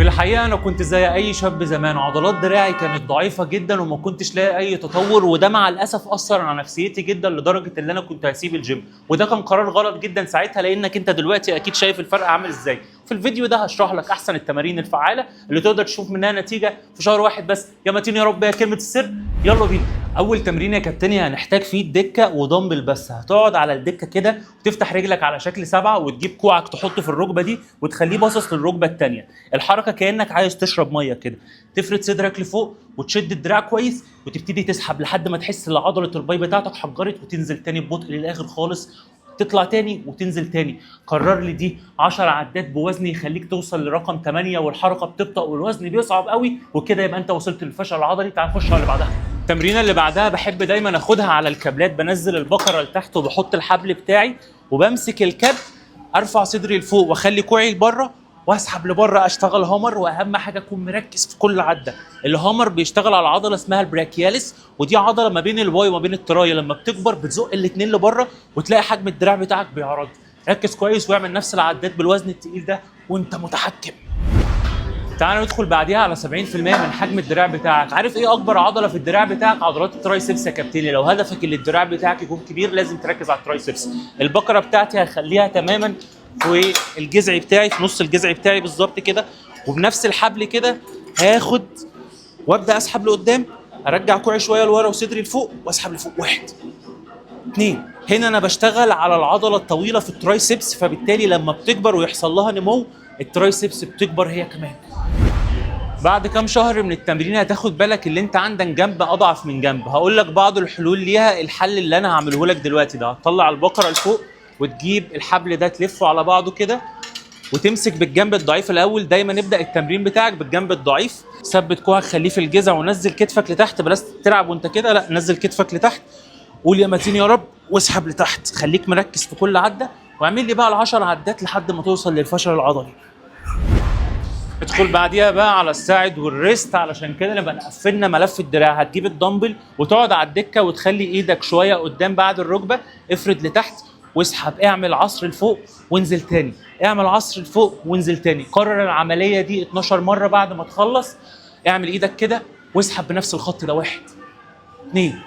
في الحقيقة انا كنت زي اي شاب زمان، عضلات دراعي كانت ضعيفة جدا وما كنتش لاقي اي تطور، وده مع الاسف اثر على نفسيتي جدا لدرجة ان انا كنت هسيب الجيم، وده كان قرار غلط جدا ساعتها، لانك انت دلوقتي اكيد شايف الفرق عامل ازاي. في الفيديو ده هشرح لك احسن التمارين الفعالة اللي تقدر تشوف منها نتيجة في شهر واحد بس. يا متين يا رب يا كلمة السر، يلا بينا. اول تمرين يا كابتن هنحتاج فيه الدكة ودمبل بس. هتقعد على الدكة كده وتفتح رجلك على شكل سبعة وتجيب كوعك تحطه في الركبة دي وتخليه باصص للركبه الثانية. الحركة كانك عايز تشرب مية كده، تفرد صدرك لفوق وتشد الدراع كويس وتبتدي تسحب لحد ما تحس ان عضلة ال bi بتاعتك حجرت، وتنزل تاني ببطء للاخر خالص، تطلع تاني وتنزل تاني. كرر لي دي 10 عدات بوزن يخليك توصل لرقم 8، والحركة بتبطأ والوزن بيصعب قوي، وكده يبقى انت وصلت للفشل العضلي. تعال نخش على اللي بعدها. التمرينه اللي بعدها بحب دايما اخدها على الكابلات. بنزل البكرة لتحت وبحط الحبل بتاعي وبمسك الكابل، ارفع صدري لفوق واخلي كوعي لبره واسحب لبره، اشتغل hammer. واهم حاجة اكون مركز في كل عده. ال hammer بيشتغل على عضلة اسمها ال brachialis، ودي عضلة ما بين ال bi وما بين ال tri، لما بتكبر بتزق الاثنين لبره وتلاقي حجم الدراع بتاعك بيعرض. ركز كويس واعمل نفس العدات بالوزن التقيل ده وانت متحكم. تعال ندخل بعديها على 70% من حجم الدراع بتاعك. عارف ايه اكبر عضلة في الدراع بتاعك؟ عضلات ال triceps يا كابتن. لو هدفك ان الدراع بتاعك يكون كبير لازم تركز على ال triceps. البكرة بتاعتي هخليها تماما في الجذع بتاعي، في نص الجذع بتاعي بالظبط كده، وبنفس الحبل كده هاخد وابدا اسحب لقدام، ارجع كوعي شوية لورا وصدري لفوق واسحب لفوق. واحد، اتنين. هنا انا بشتغل على العضلة الطويلة في ال triceps، فبالتالي لما بتكبر ويحصل لها نمو ال triceps بتكبر هي كمان. بعد كام شهر من التمرين هتاخد بالك اللي انت عندك جنب اضعف من جنب. هقول لك بعض الحلول ليها. الحل اللي انا هعمله لك دلوقتي ده، هتطلع البكرة لفوق وتجيب الحبل ده تلفه على بعضه كده وتمسك بالجنب الضعيف الاول. دايما ابدا التمرين بتاعك بالجنب الضعيف. ثبت كوعك، خليه في الجذع، ونزل كتفك لتحت. بلاش تلعب وانت كده، لا، نزل كتفك لتحت، قول يا متين يا رب واسحب لتحت. خليك مركز في كل عده واعمل لي بقى ال10 عدات لحد ما توصل للفشل العضلي. ادخل بعديها بقى على الساعد وال wrist. علشان كده نبقى قفلنا ملف الدراع. هتجيب الدمبل وتقعد على الدكة وتخلي ايدك شوية قدام بعد الركبه، افرد لتحت واسحب، اعمل عصر لفوق وانزل تاني، اعمل عصر لفوق وانزل تاني. كرر العملية دي 12 مره. بعد ما تخلص اعمل ايدك كده واسحب بنفس الخط ده، واحد، اتنين،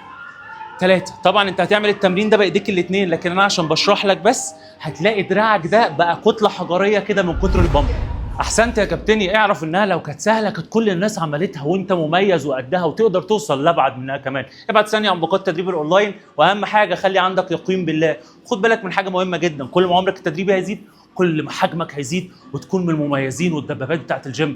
تلاتة. طبعا انت هتعمل التمرين ده بايديك الاثنين، لكن انا عشان بشرح لك بس. هتلاقي دراعك ده بقى كتلة حجريه كده من كتر ال pump. احسنت يا كابتني. اعرف انها لو كانت سهلة كانت كل الناس عملتها، وانت مميز وقدها وتقدر توصل لابعد منها كمان. ابعت ثانية عن باقات تدريب الاونلاين، واهم حاجة خلي عندك يقين بالله. خد بالك من حاجة مهمة جدا، كل ما عمرك التدريبي هيزيد كل ما حجمك هيزيد وتكون من المميزين والدبابات بتاعت الجيم.